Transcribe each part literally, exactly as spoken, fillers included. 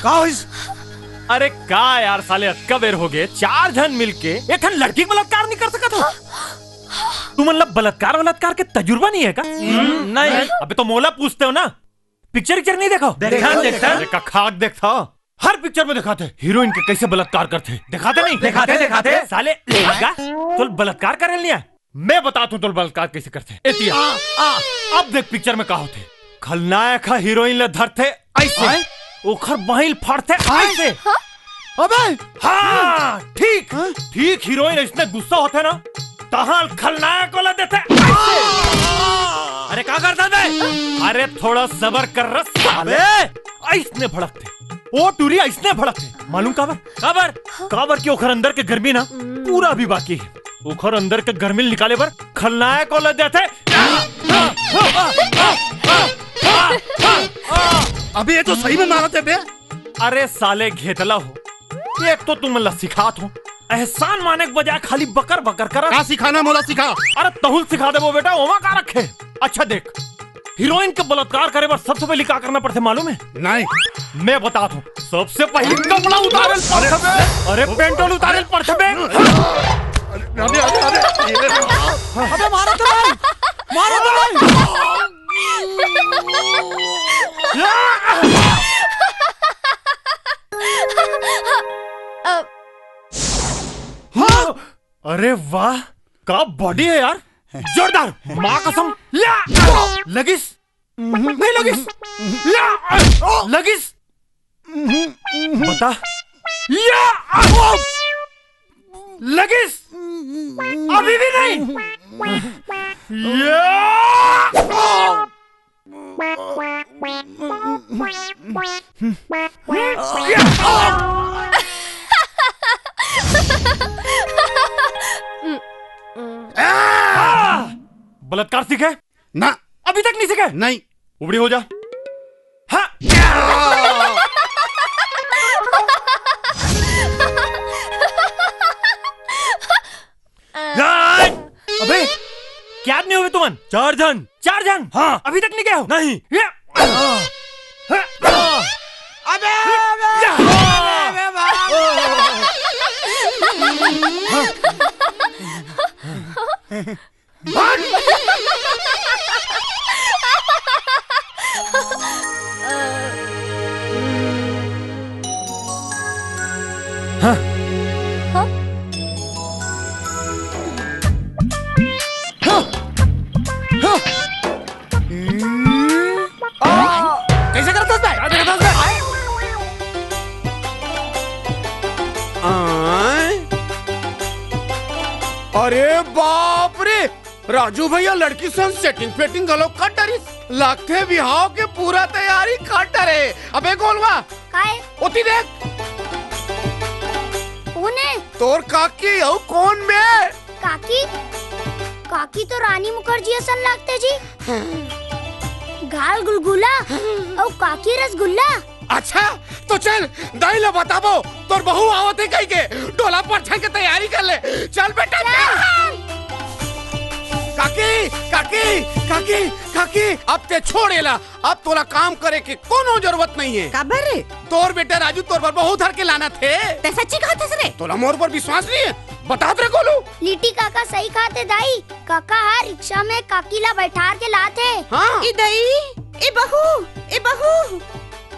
का होइस? अरे का यार साले, अतका बेर हो गए, चार झन मिलके एक ठन लड़की के बलात्कार नहीं कर सकत हो? तुमन ला बलात्कार, बलात्कार के तजुर्बा नहीं है का? नहीं। अबे तो मोला पूछते हो ना, पिक्चर विक्चर नहीं देखो? देखा, देखा। अरे का खाक देखता, हर पिक्चर में दिखाते हीरोइन के कैसे बलात्कार करते, दिखाते नहीं? दिखाते, दिखाते। साले लेगा, तो बलात्कार करे नहीं है। मैं बताता हूँ तो बलात्कार कैसे करते। एतिया, आ, आ, अब देख पिक्चर में का होते। खलनायक हा हीरोइन ले धरते ऐसे, आय? ओखर बाहिल फाड़ते आय? ऐसे। हाँ? अबे! हाँ, ठीक, हाँ? ठीक हीरोइन इसने गुस्सा होते ना, तहां खलनायक वाला देते ऐसे। अरे का करता बे? अरे थोड़ा सबर कर रे साले। अबे! ऐसने भड़कते, ओ टूरी ऐसने भड़कते। मालूम काबर? काबर? काबर कि ओखर अंदर के गर्मी ना पूरा भी बाकी है। ओखर अंदर के गर्मी निकाले बर खलनायक वाला देते। अबे ये तो सही में मारत हे बे। अरे साले घेतला हो, एक तो तुमन ला सिखात हो, एहसान माने के बजाय खाली बकर बकर करत। का सिखाना मोला सिखा। अरे तहुल सिखा देबो बेटा, ओमा का रखे। अच्छा देख, हीरोइन के बलात्कार करे बर सबसे पहले का करना पड़थे मालूम है? नहीं। मैं बतात हूँ, सबसे पहले कपड़ा उतारे ल पड़थे बे। अरे पेंटोल उतारे ल पड़थे बे। अरे, अरे, अरे, ये अबे मारो तो भाई, मारो तो भाई। अ, हाँ। अरे वाह, का बॉडी है यार, जोरदार। माँ कसम, या! लगिस? नहीं लगिस? या! लगिस? बता। या! लगिस? अभी भी नहीं। या! बलात्कार सीखे? ना। अभी तक नहीं सीखे? नहीं। उबड़ी हो जा। हाँ। अबे, क्या आदमी हो बे तुमन? चार झन। चार झन? हाँ। अभी तक नहीं गए हो? नहीं। ये। अबे, अबे, अबे, अबे, अबे, हाँ। हाँ? हाँ। हाँ। आ, कैसे करत हस बे? का देखत हस बे? आय। अरे बाप रे, राजू भैया लड़की सन सेटिंग फेटिंग घलो कर डरिस। लागथे बिहाव के पूरा तैयारी कर डरे। अबे गोलवा, काय? ओती देख। कोन हे? तोर काकी अउ कोन बे? काकी? काकी तो रानी मुखर्जी असन लागथे जी। गाल गुलगुला अउ काकी रसगुल्ला। अच्छा, तो चल, दाई ला बताबो, तोर बहू आवत हे कहिके, डोला परछन के तैयारी कर ले। चल बेटा, चल। काकी, काकी, काकी, काकी, अब ते छोड़ एला, अब तोला काम करे के कोनो जरूरत नहीं है। काबर रे? तोर बेटा राजू तोर बर बहू धर के लानत हे। ते सच्ची कहत हस रे? तोला मोर पर विश्वास नहीं है? बतात रे गोलू। लिट्टी काका सही कहत हे दाई, काका ह रिक्शा में काकी ला बैठार के लात हे। हाँ। ए दाई, ए बहू, ए बहू।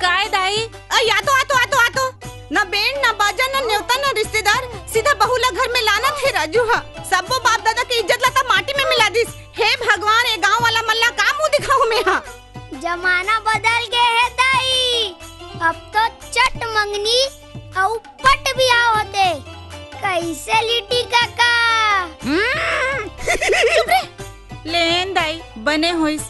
काय दाई? अई, आतो, आतो, आतो, आतो। ना बैंड, ना बाजा, ना नेवता, ना रिश्तेदार, सीधा बहू ला घर में लानत हे राजू ह। सब्बो बाप दादा के इज्जत ला त माटी में मिला दिस। हे भगवान, ए गांव वाला मन ला का मुंह दिखाहूं मैं हा? जमाना बदल गे हे दाई, अब तो चट मंगनी अउ पट बिहाव होथे। कैसे लिट्टी काका? हम्म। चुप रे। लेन दाई, बने होइस।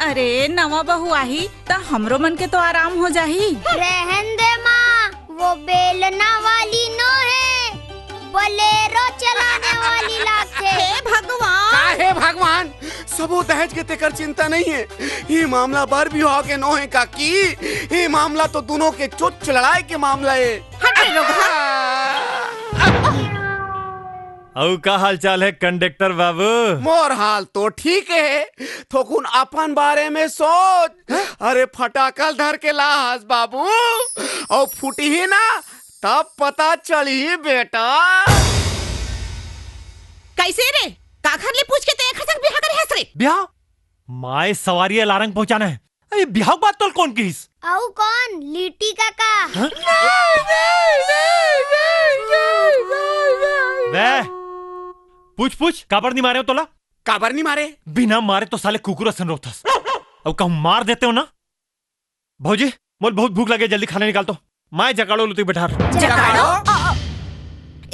अरे, नवा बहू आही, त हमरो मन के तो आराम हो जाही। रहन दे माँ, वो बेलना वाली नो हे, बोलेरो चलाने वाली लागथे। हे भगवान! का हे भगवान? सबो दहेज के तेकर चिंता नहीं है। ये मामला बर बिहाव के नो हे काकी। ये मामला तो दोनों के चोच लड़ाई के मामला हे। हट रे लोग, हट। अउ का हाल चाल हे कंडक्टर बाबू? मोर हाल तो ठीक हे, थोकुन अपन बारे में सोच। अरे फटाकल धर के लाहस बाबू, अउ फूटही ना, तब पता चलही बेटा। कैसे रे? काखर ले पूछ के ते एखर संग बिहाव करे हस रे? बिहाव? माय सवारी अलारंग पहुंचाना है। अरे बिहाव बात तोल कौन किस? अउ कौन? लीटी काका। हाँ? बे, पूछ पूछ, काबर नहीं मारे हो तोला? काबर नहीं मारे? बिना मारे तो साले कुकुर असन रोथस। अब कहूँ मार देते हो ना। भौजी, मोल बहुत भूख लगे, जल्दी खाना निकाल तो। माय जकाड़ो लुती बैठार। जकाड़ो? आ, आ,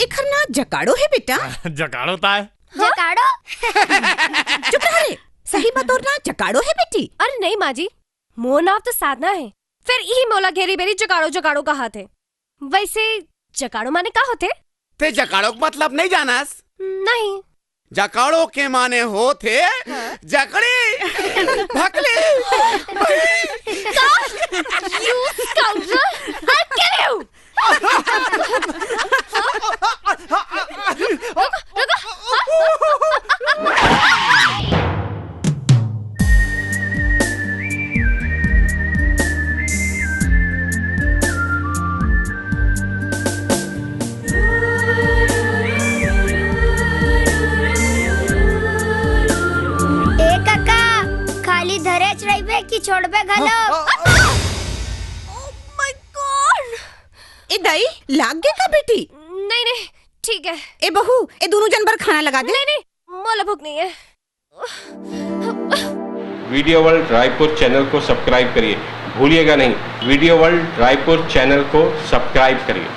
एखर ना जकाड़ो है बेटा। जकाड़ो ता है। जकाड़ो? चुप रह रे। सही बतोर ना जकाड़ो है बेटी। अरे नहीं माँ जी, मोर नाव तो साधना है, फिर इही मोला घेरी बेरी जकाड़ो जकाड़ो कहाथे। वैसे जकाड़ो माने का होथे? ते जकाड़ो के मतलब नहीं जानस? नहीं। जकाड़ो के माने होथे हाँ? जकड़ी, भकली, बही। का? You scoundrel! I'll kill you! रुको, रुको। ए काका, खाली धरेच रहिबे कि छोड़बे घलो? Oh my God! ए दाई, लाग गे का बेटी? नहीं, नहीं, ठीक है। ए बहू, ए दोनों जन बर खाना लगा दे। नहीं, नहीं, मोला भूख नहीं है। वीडियो वर्ल्ड रायपुर चैनल को सब्सक्राइब करिए, भूलिएगा नहीं, वीडियो वर्ल्ड रायपुर चैनल को सब्सक्राइब करिए।